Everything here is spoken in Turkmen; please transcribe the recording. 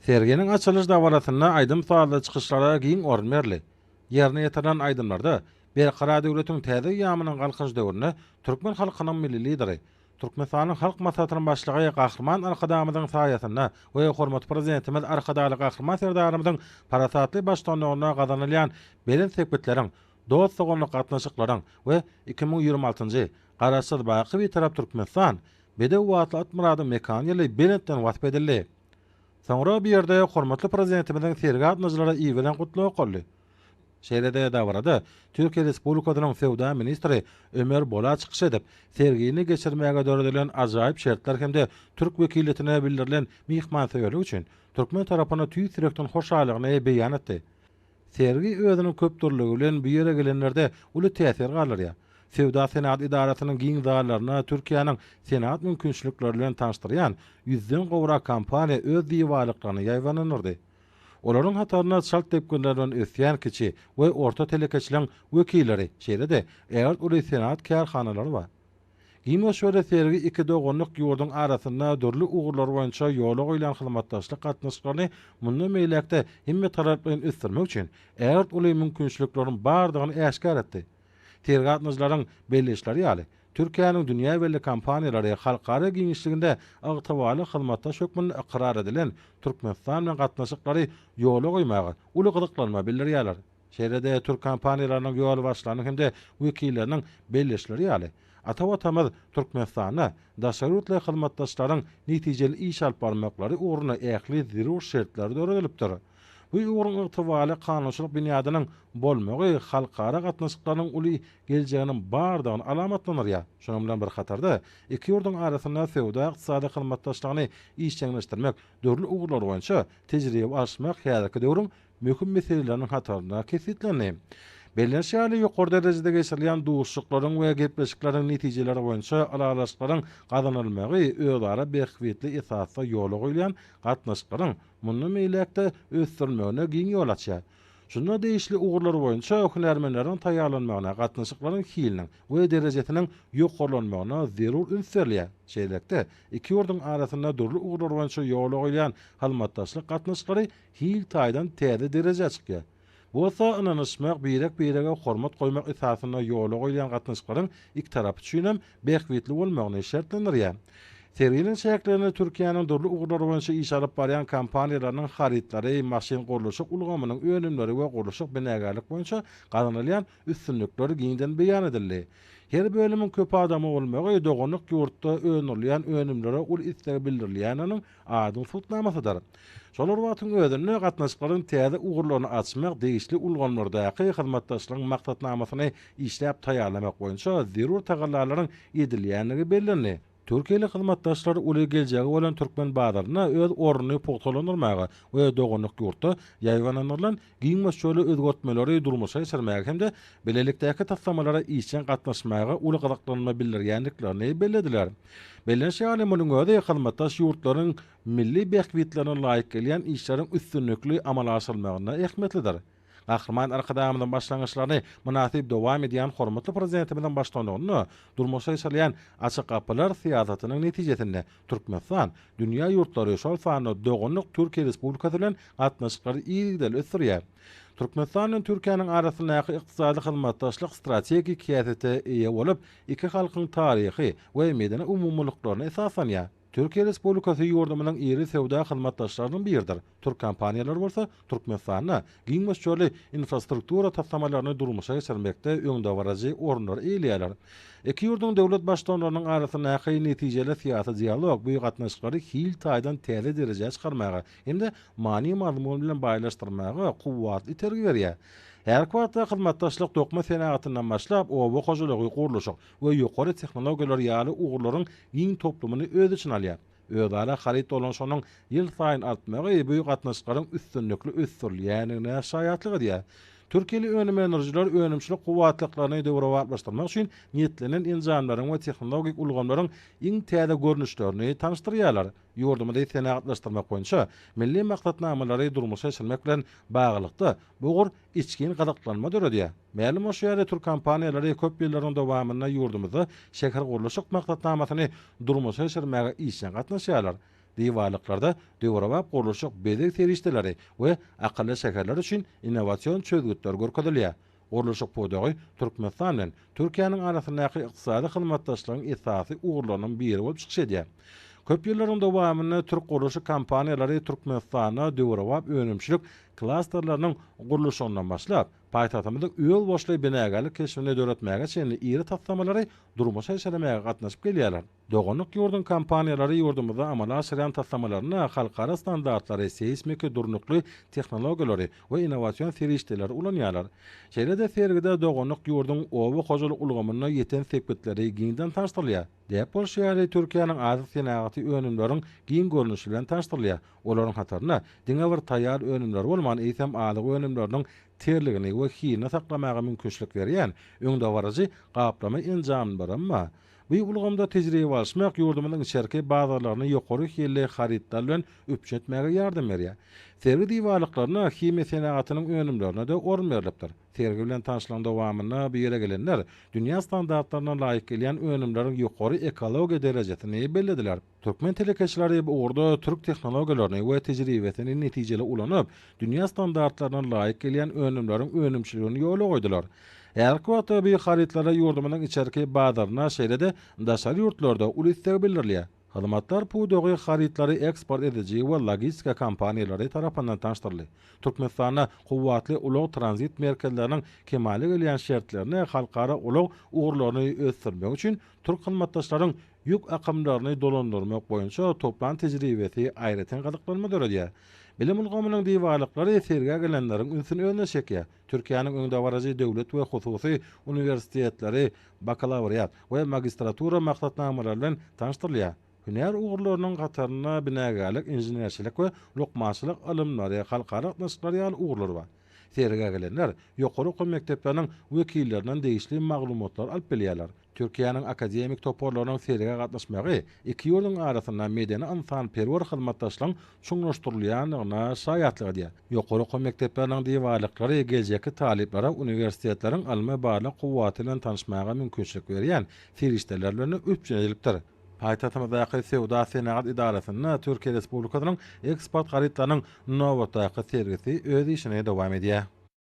Serginiň açylyş dabarasynda aýdym-sazly çykyşlara giň orun berildi. Ýerine ýetirilen aýdymlarda Berkarar döwletiň täze eýýamynyň Galkynyş döwründe türkmen halkynyň Milli Lideri, Türkmenistanyň Halk Maslahatynyň Başlygy Gahryman Arkadagymyzyň saýasynda we hormatly Prezidentimiz Arkadagly Gahryman Serdarymyzyň parasatly baştutanlygynda gazanylýan belent sepgitleriň, dost-doganlyk gatnaşyklaryň we 2026-njy Garaşsyz, baky Bitarap Türkmenistan, bedew atly at-myradyň mekany ýyly belentden wasp edildi. Soňra bu ýerde hormatly Prezidentimiziň sergi gatnaşyjylara iberen Gutlagy okaldy. Şeýle-de dabarada Türkiýe Respublikasynyň söwda ministri Ömer Bolat çykyş edip, sergini geçirmäge döredilen ajaýyp şertler hem-de türk wekiliýetine bildirilen myhmansöýerlik üçin türkmen tarapyna tüýs ýürekden hoşallygyny beýan etdi. Sergi özüniň köpdürlüligi bilen bu ýere gelenlerde uly täsir galdyrýar. Söwda-senagat edarasynyň giň zallarynda Türkiýäniň senagat mümkinçilikleri bilen tanyşdyrýan ýüzden gowrak kompaniýa öz diwarlyklaryny ýaýbaňlandyrdy. Olaryň hatarynda çalt depginler bilen ösýän kiçi we orta telekeçiligiň wekilleri, şeýle-de ägirt uly senagat kärhanalary bar. Giň möçberli sergi iki doganlyk ýurduň arasynda dürli ugurlar boýunça ýola goýlan hyzmatdaşlyk gatnaşyklaryny mundan beýläk-de hemmetaraplaýyn ösdürmek üçin ägirt uly mümkinçilikleriň bardygyny äşgär etdi. Sergi gatnaşyjylaryň belleýişleri ýaly, Türkiýäniň dünýä belli kompaniýalary halkara giňişliginde ygtybarly hyzmatdaş hökmünde ykrar edilen Türkmenistan bilen gatnaşyklary ýola goýmaga uly gyzyklanma bildirýärler. Şeýle-de türk kompaniýalarynyň ýolbaşçylarynyň hem-de wekilleriniň belleýişleri ýaly, ata Watanymyz Türkmenistanda daşary ýurtly hyzmatdaşlaryň netijeli iş alyp barmaklary ugrunda ähli zerur şertler döredilipdir. Bu ugruň ygtybarly kanunçylyk binýadynyň bolmagy halkara gatnaşyklarynyň uly geljeginiň bardygyny alamatlandyrýar. Şunuň bilen bir hatarda, iki ýurduň arasynda söwda-ykdysady hyzmatdaşlygyny işjeňleşdirmek, dürli ugurlar boýunça tejribe alyşmak häzirki döwrüň möhüm meseleleriniň hatarynda kesgitlendi. Bellenişi ýaly, ýokary derejede geçirilýän duşuşyklaryň we gepleşikleriň netijeleri boýunça ylalaşyklaryň gazanylmagy özara bähbitli esasda ýola goýulýan gatnaşyklaryň mundan beýläk-de ösdürilmegine giň ýol açýar. Şunda degişli ugurlar boýunça hünärmenleriň taýýarlanmagyna, gatnaşyklaryň hiliniň we derejesiniň ýokarlanmagyna zerur üns berilýär. Şeýlelikde, iki ýurduň arasynda dürli ugurlar boýunça ýola goýulýan hyzmatdaşlyk gatnaşyklary hil taýdan täze derejä çykýar. Bu bolsa ynanyşmak, birek-birege hormat goýmak esasynda ýola goýulýan gatnaşyklaryň iki tarap üçin hem bähbitli bolmagyny şertlendirýär. Serginiň çäklerinde Türkiýäniň dürli ugurlar boýunça iş alyp barýan kompaniýalarynyň harytlary, maşyn-gurluşyk ulgamynyň önümleri we gurluşyk-binagärlik boýunça gazanylýan üstünlikler giňden beýan edildi. Her bölümiň köp adamly bolmagy doganlyk ýurtda öndürilýän önümlere uly isleg bildirilýändiginiň aýdyň subutnamasydyr. Şol bir wagtyň özünde gatnaşyklaryň täze ugurlaryny açmak, degişli ulgamlardaky hyzmatdaşlygyň maksatnamasyny işläp taýýarlamak boýunça zerur tagallalaryň edilýändigi bellendi. Türkiýeli hyzmatdaşlar uly geljegi bolan türkmen bazarynda öz ornuny pugtalandyrmaga we doganlyk ýurtda ýaýbaňlandyrylan giň möçberli özgertmeleri durmuşa geçirmäge hem-de bilelikdäki taslamalara işjeň gatnaşmaga uly gyzyklanma bildirýändiklerini bellediler. Bellenişi ýaly, munuň özi hyzmatdaş ýurtlaryň milli bähbitlerine laýyk gelýän işleriň üstünlikli amala aşyrylmagynda ähmiýetlidir. Gahryman Arkadagymyzyň başlangyçlaryny mynasyp dowam edýän hormatly Prezidentimiziň baştutanlygynda durmuşa geçirilýän Açyk gapylar syýasatynyň netijesinde Türkmenistan dünýä ýurtlary, şol sanda doganlyk Türkiýe Respublikasy bilen gatnaşyklary yzygiderli ösdürýär. Türkmenistan bilen Türkiýäniň arasyndaky ykdysady hyzmatdaşlyk strategik häsiýete eýe bolup, iki halkyň taryhy we medeni umumylyklaryna esaslanýar. Türkiýe Respublikasy ýurdumyzyň iri söwda hyzmatdaşlarynyň biridir. Türk kompaniýalary bolsa Türkmenistanda giň möçberli infrastruktura taslamalaryny durmuşa geçirmekde öňdebaryjy orunlary eýeleýärler. Iki ýurduň döwlet Baştutanlarynyň arasyndaky netijeli syýasy dialog bu gatnaşyklary hil taýdan täze derejä çykarmaga hem-de many-mazmun bilen baýlaşdyrmaga kuwwatly itergi berýär. Häzirki wagtda hyzmatdaşlyk dokma senagatyndan başlap, oba hojalygy, gurluşyk we ýokary tehnologiýalar ýaly ugurlaryň giň toplumyny öz içine alýar. Özara haryt dolanyşygynyň ýylsaýyn artmagy bu gatnaşyklaryň üstünlikli ösdürilýändigine şaýatlyk edýär. Türkiýeli önüm öndürijiler önümçilik kuwwatlyklaryny döwrebaplaşdyrmak üçin niýetlenen enjamlaryň we tehnologik ulgamlaryň iň täze görnüşlerini tanyşdyrýarlar. Ýurdumyzy senagatlaşdyrmak boýunça milli maksatnamalary durmuşa geçirmek bilen baglylykda, bu ugur içgin gyzyklanma döredýär. Mälim bolşy ýaly, türk kompaniýalary köp ýyllaryň dowamynda ýurdumyzda şähergurluşyk maksatnamasyny durmuşa geçirmäge işjeň gatnaşýarlar. Diwarlyklarda döwrebap gurluşyk bezeg serişdeleri we akylly şäherler üçin innowasion çözgütler görkezilýär. Gurluşyk pudagy Türkmenistan bilen Türkiýäniň arasyndaky ykdysady hyzmatdaşlygyň esasy ugurlarynyň biri bolup çykyş edýär. Köp ýyllaryň dowamynda türk gurluşyk kompaniýalary Türkmenistanda döwrebap önümçilik klasterleriniň gurluşygyndan başlap, paýtagtymyzyň özboluşly binagärlik keşbini döretmäge çenli iri taslamalary durmuşa geçirmäge gatnaşyp gelýärler. Doganlyk ýurduň kompaniýalary ýurdumyzda amala aşyrýan taslamalarynda halkara standartlary, seýsmiki durnukly tehnologiýalary we innowasion serişdeleri ulanýarlar. Şeýle-de sergide doganlyk ýurduň oba hojalyk ulgamynda ýeten sepgitleri giňden tanyşdyrylýar. Däp bolşy ýaly, Türkiýäniň azyk senagaty önümleriň giň görnüşi bilen tanyşdyrylýar. Olaryň hatarynda diňe bir taýýar önümler bolman, eýsem azyk önümleriniň terligini we hilini saklamaga mümkinçilik berýän öňdebaryjy gaplama enjamlaram bar. Bu ulgamda tejribe alyşmak ýurdumyzyň içerki bazarlaryny ýokary hilli harytlar bilen üpjün etmäge ýardam berýär. Sergi diwarlyklarynda himiýa senagatynyň önümlerine-de orun berlipdir. Sergi bilen tanyşlygyň dowamynda bu ýere gelenler dünýä standartlaryna laýyk gelýän önümleriň ýokary ekologiýa derejesini bellediler. Türkmen telekeçileri bu ugurda türk tehnologiýalaryny we tejribesini netijeli ulanyp, dünýä standartlaryna laýyk gelýän önümleriň önümçiligini ýola goýdular. Häzirki wagtda bu harytlara ýurdumyzyň içerki bazarynda, şeýle-de daşary ýurtlarda uly isleg bildirilýär. Hyzmatlar pudagy harytlary eksport ediji we logistika kompaniýalary tarapyndan tanyşdyryldy. Türkmenistanda kuwwatly ulag-tranzit merkezleriniň kemala gelýän şertlerinde halkara ulag ugurlaryny ösdürmek üçin türk hyzmatdaşlaryň ýük akymlaryny dolandyrmak boýunça toplan tejribesi aýratyn gyzyklanma döredýär. Bilim ulgamynyň diwarlyklary sergä gelenleriň ünsüni özüne çekýär. Türkiýäniň öňdebaryjy döwlet we hususy uniwersitetleri bakalawriat we magistratura maksatnamalary bilen tanyşdyrylýar. Hünär ugurlarynyň hatarynda binagärlik, inženerçilik we lukmançylyk ylymlary, halkara gatnaşyklary ýaly ugurlar bar. Sergä gelenler ýokary okuw mekdepleriniň wekillerinden degişli maglumatlary alyp bilýärler. Türkiýäniň akademik toparlarynyň sergä gatnaşmagy iki ýurduň arasynda medeni-ynsanperwer hyzmatdaşlygyň çuňlaşdyrylýandygyna şaýatlyk edýär. Ýokary okuw mekdepleriniň diwarlyklary geljekki talyplara uniwersitetleriň ylmy-barlag kuwwaty bilen tanyşmaga mümkinçilik berýän serişdeler bilen üpjün edilipdir. Paýtagtymyzdaky Söwda-senagat edarasynda Türkiýe Respublikasynyň eksport harytlarynyň nobatdaky sergisi öz işini dowam edýär.